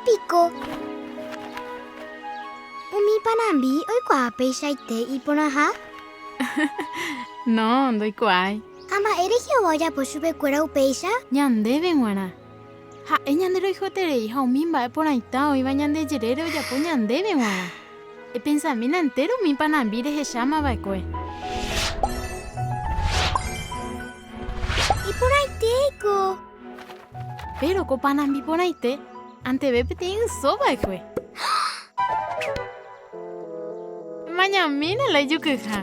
piko! Umi panambi oikuaa peichaite iporãha? No, ndoikuaái. Ha mba'ére Jehová ojapo chupekuéra upéicha? Ñandéve g̃uarã. Ha'e ñanderoihueterei ha umi mba'e porãita oĩva ñande jerére ojapo ñandéve g̃uarã. Epensamína entéro umi panambi rehecháma va'ekue. Iporãitéiko! Péro ko panambi porãite anteve peteĩ yso va'ekue. Emañamína la ijukyha.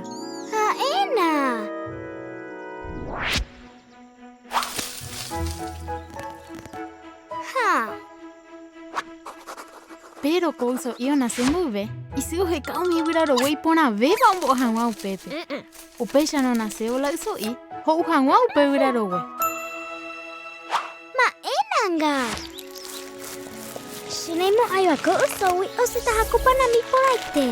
Ha'éna! Ha! Péro ko yso'i onase mboyve, isy oheka umi yvyrarogue iporãvéva ombo'a hag̃ua upépe. Upéicharõ onasévo la yso'i, ho'u hag̃ua upe yvyrarogue. Ma'énanga! Che naimo'ãiva ko ysógui osẽtaha ko panambi porãite.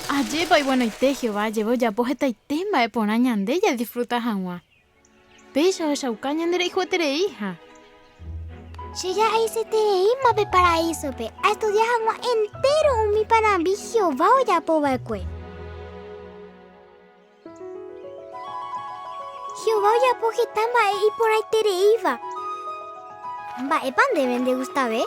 Ajépa iguenoite Jehová ajeve ojapo hetaite mba'e porã ñande jadisfruta hag̃ua. Péicha ohechauka ñanderayhuetereiha. Che ja'aisetereíma pe paraísope aestudia hag̃ua entéro umi panambi Jehová ojapo va'ekue. Jehová ojapo heta mba'e iporãitereíva. Mba'épa ndéve ndegustave?